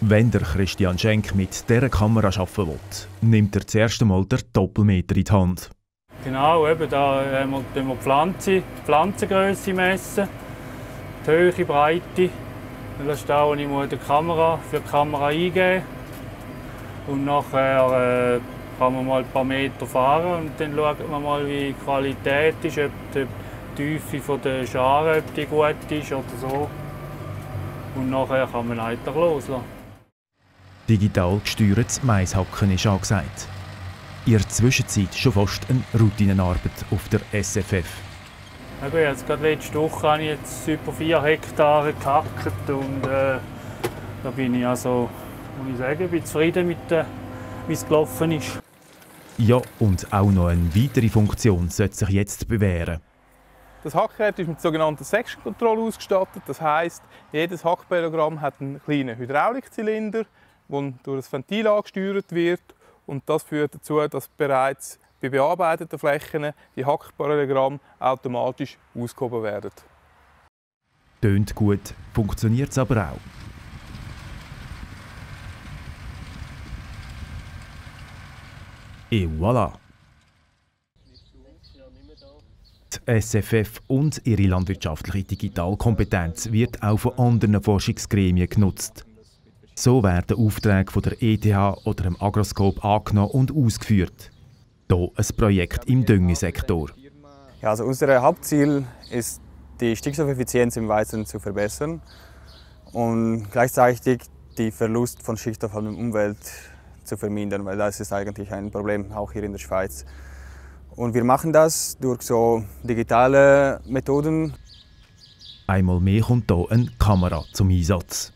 Wenn der Christian Schenk mit dieser Kamera arbeiten will, nimmt er zuerst einmal den Doppelmeter in die Hand. Genau, eben, da müssen wir die Pflanzengröße messen, die Höhe, die Breite. Das ist da, wo ich für die Kamera eingeben muss. Und nachher kann man mal ein paar Meter fahren und dann schaut man mal, wie die Qualität ist, ob die Tiefe der Scharen ob die gut ist oder so. Und nachher kann man einfach loslassen. Digital gesteuertes Maishacken ist angesagt. In der Zwischenzeit schon fast eine Routinenarbeit auf der SFF. Jetzt gerade letzte Woche habe ich jetzt über 4 Hektare gehackt und da bin ich also, muss ich sagen, bin zufrieden mit wie es gelaufen ist. Ja, und auch noch eine weitere Funktion sollte sich jetzt bewähren. Das Hackgerät ist mit sogenannter Section Control ausgestattet. Das heisst, jedes Hackparallelogramm hat einen kleinen Hydraulikzylinder, der durch ein Ventil angesteuert wird. Und das führt dazu, dass bereits bei bearbeiteten Flächen die Hackparallelogramme automatisch ausgehoben werden. Tönt gut, funktioniert es aber auch. Et voilà! Die SFF und ihre landwirtschaftliche Digitalkompetenz wird auch von anderen Forschungsgremien genutzt. So werden Aufträge von der ETH oder dem Agroscope angenommen und ausgeführt. Hier ein Projekt im Düngesektor. Ja, also unser Hauptziel ist, die Stickstoffeffizienz im Weizen zu verbessern und gleichzeitig den Verlust von Stickstoff an der Umwelt zu vermindern, weil das ist eigentlich ein Problem auch hier in der Schweiz. Und wir machen das durch so digitale Methoden. Einmal mehr kommt hier eine Kamera zum Einsatz.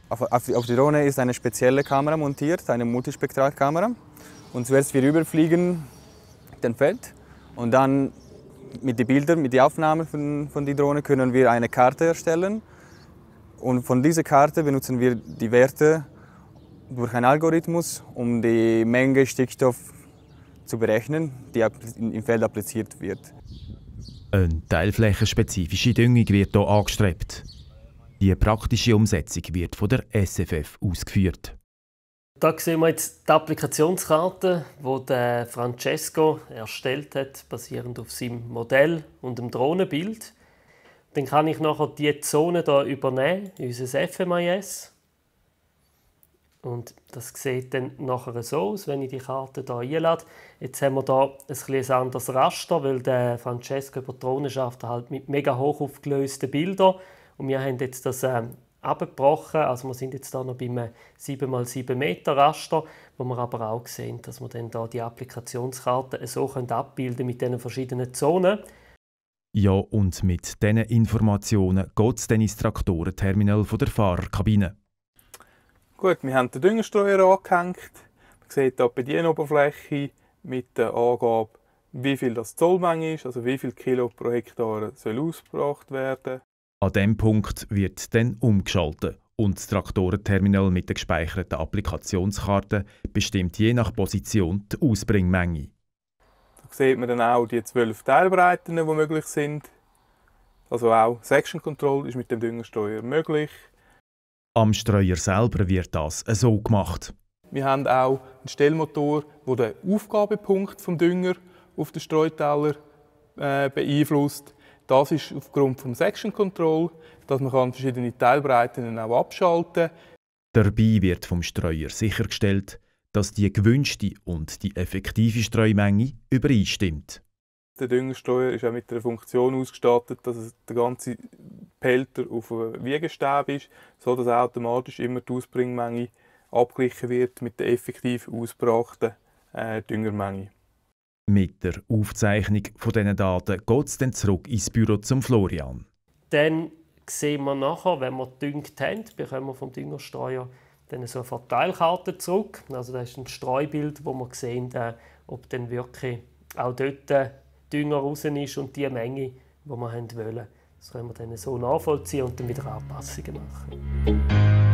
Auf die Drohne ist eine spezielle Kamera montiert, eine Multispektralkamera. Und zuerst wir überfliegen den Feld und dann mit den Bildern, mit den Aufnahmen von der Drohne können wir eine Karte erstellen. Und von dieser Karte benutzen wir die Werte durch einen Algorithmus, um die Menge Stickstoff zu berechnen, die im Feld appliziert wird. Eine teilflächenspezifische Düngung wird hier angestrebt. Die praktische Umsetzung wird von der SFF ausgeführt. Da sehen wir jetzt die Applikationskarte, die Francesco erstellt hat, basierend auf seinem Modell und dem Drohnenbild. Dann kann ich nachher diese Zone hier übernehmen, in unser FMIS. Und das sieht dann nachher so aus, wenn ich die Karte hier einlade. Jetzt haben wir hier ein anderes Raster, weil der Francesco über die Drohne schafft halt mit mega hoch aufgelösten Bildern. Und wir haben jetzt das abgebrochen. Also wir sind jetzt hier noch beim 7x7 Meter Raster, wo wir aber auch sehen, dass wir dann hier die Applikationskarte so abbilden können mit diesen verschiedenen Zonen. Ja, und mit diesen Informationen geht es dann ins Traktorenterminal der Fahrerkabine. Gut, wir haben den Düngerstreuer angehängt. Man sieht hier bei dieser Oberfläche mit der Angabe, wie viel das Zollmenge ist, also wie viel Kilo pro Hektar soll ausgebracht werden. An diesem Punkt wird dann umgeschaltet und das Traktorenterminal mit der gespeicherten Applikationskarte bestimmt je nach Position die Ausbringmenge. Da sieht man dann auch die 12 Teilbreiten, die möglich sind. Also auch Section Control ist mit dem Düngerstreuer möglich. Am Streuer selber wird das so gemacht. Wir haben auch einen Stellmotor, der den Aufgabepunkt des Dünger auf den Streuteller beeinflusst. Das ist aufgrund des Section Control, dass man verschiedene Teilbreiten auch abschalten kann. Dabei wird vom Streuer sichergestellt, dass die gewünschte und die effektive Streumenge übereinstimmt. Der Düngerstreuer ist auch mit einer Funktion ausgestattet, dass der ganze Behälter auf einem Wiegestab ist, sodass automatisch immer die Ausbringmenge abgeglichen wird mit der effektiv ausgebrachten Düngermenge. Mit der Aufzeichnung dieser Daten geht es dann zurück ins Büro zum Florian. Dann sehen wir nachher, wenn wir gedüngt haben, bekommen wir vom Düngerstreuer dann so eine Verteilkarte zurück. Also das ist ein Streubild, wo wir sehen, ob dann wirklich auch dort Dünger raus ist und die Menge, die wir wollen. Das können wir dann so nachvollziehen und dann wieder Anpassungen machen.